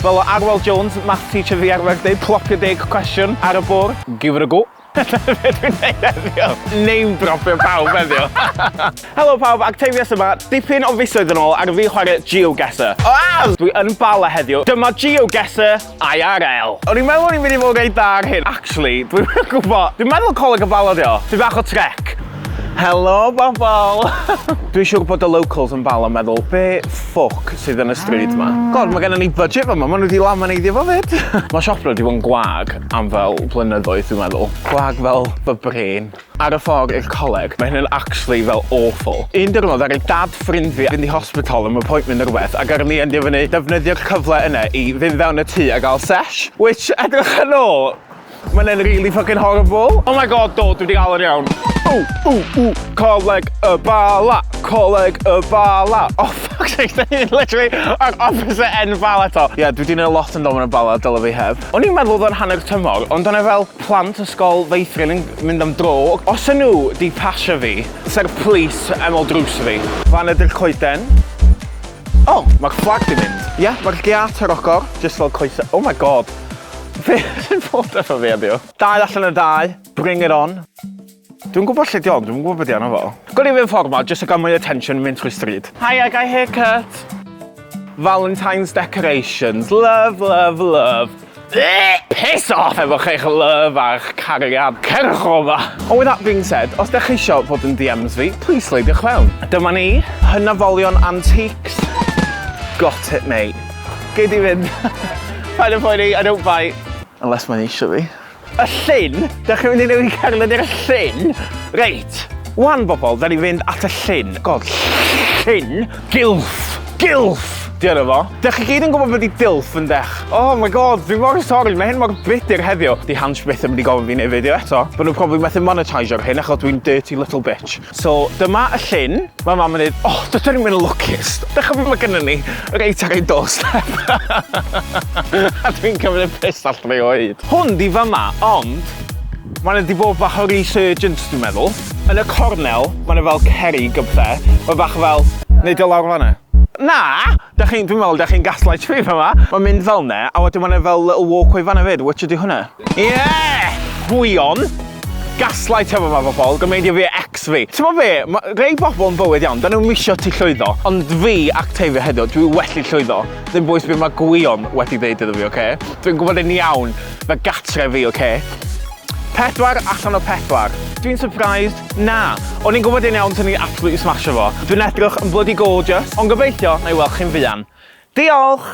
Fel o Arwel Jones, math teacher fi arfer deud, plopio deg cwestiwn ar y bwrdd. Give it a go. Be dwi'n neud heddiw? Name dropio pawb heddiw. Helo pawb, Actavius yma. Dipyn o fisoedd yn ôl ar fi chwarae GeoGuessr. Ah! Dwi yn Bala heddiw. Dyma GeoGuessr IRL. O'n i'n meddwl o'n i'n mynd i fod reit dda ar hyn. Actually, dwi'm yn gwybod. Dwi'n meddwl Coleg y Bala 'di o. Tipyn bach o trek. Helo bobl! Dwi'n siŵr bod y locals yn Bala yn meddwl, be ffwc sydd yn y stryd 'ma? God, mae gennym ni budget fama, maen nhw wedi lamineiddio fo 'fyd. Mae siop nhw wedi bod yn gwag am fel blynyddoedd dwi'n meddwl. Gwag fel fy brain. Ar y ffordd i'r coleg, mae hyn yn actually fel awful. Un diwrnod ddaru dad ffrind fi fynd i hospital am appointment neu rhywbeth ac ar ni endio fyny defnyddio'r cyfle yna i fynd fewn y tŷ a gael sesh. Which, edrych yn ôl, Mae'n yn really fucking horrible. Oh my God, do, dwi wedi gael yn iawn. Ww, ww, ww, Coleg y Bala, Coleg y Bala. Oh, fuck's sake, da ni'n literally ar opposite end Bala eto. Ie, yeah, dwi wedi gwneud lot yn dod yn y Bala, dyle fi heb. O'n i'n meddwl oedd o'n hanner tymor, ond o'n fel plant ysgol feithrin yn mynd am dro. Os yn nhw di pasio fi, sa'r police ymol drws fi. Fan ydy'r coeden. Oh, mae'r fflag di mynd. Ie, yeah, mae'r giat ar ochr, just fel coesau. Oh my God. Be sy'n bod efo fi heddiw? Dau allan o dau, bring it on. Dwi'n gwybod lle di ond, dwi'n gwybod beth di arno fo. Gwni fi'n ffordd ma, jyst i gael mwy o attention mynd trwy stryd. Hi, I got a haircut. Valentine's decorations. Love, love, love. Piss off efo chi'ch love a'ch cariad. Cerwch o yma. Ond with that being said, os dech chi isio fod yn DMs fi, please sleidiwch fewn. Dyma ni, hynafolion antiques. Got it, mate. Gei di fynd. Paid â phoeni, I don't bite. Unless mae'n eisiau fi. Y llyn? Dych chi'n mynd i newid cerdded i'r llyn? Reit. Wan bobl, da ni fynd at y llyn. God, llyn? Gilf! Gilf! Di enw fo. Dych chi gyd yn gwybod beth di dilf yn dech? Oh my God, dwi mor sori, mae hyn mor budur heddiw. Di Hans byth yn mynd i gofyn fi wneud fideo eto. But nhw probably methu monetiseio'r hyn achos dwi'n dirty little bitch. So, dyma y llyn. Mae mam yn dweud, oh, dydyn ni'n mynd lwcus. Dych chi'n mae gynnon ni reit ar ein doorstep. A dwi'n cymryd y piss allan o hyd. Hwn di fyma, ond mae'n di bod bach o resurgence dwi'n meddwl. Yn y cornel, mae'n fel cerrig a pethau. Mae bach fel, neud o lawr fanna. Na! Dach chi'n, dwi'n meddwl, dach chi'n gaslight fi fyma. Mae'n mynd fel ne, a wedyn mae'n fel little walkway fanna fyd. Which ydi hwnna? Yeah! Gwion. Gaslight efo ma bobl, gymeidio fi ex fi. Ti'n meddwl be, ma rei bobl yn bywyd iawn, da nhw'n misio ti llwyddo, ond fi, Actavia heddiw, dwi wedi llwyddo. Ddim bwys beth mae Gwion wedi dweud iddo fi, oce? Okay? Dwi'n gwybod yn iawn, fe gatre fi, oce? Okay? 4 allan o 4. Dwi'n surprised? Na. O'n i'n gwybod yn iawn swn i'n absolutely smasho fo. Dwi'n edrych yn bloody gorgeous, ond gobeithio na i weld chi'n fuan. Diolch!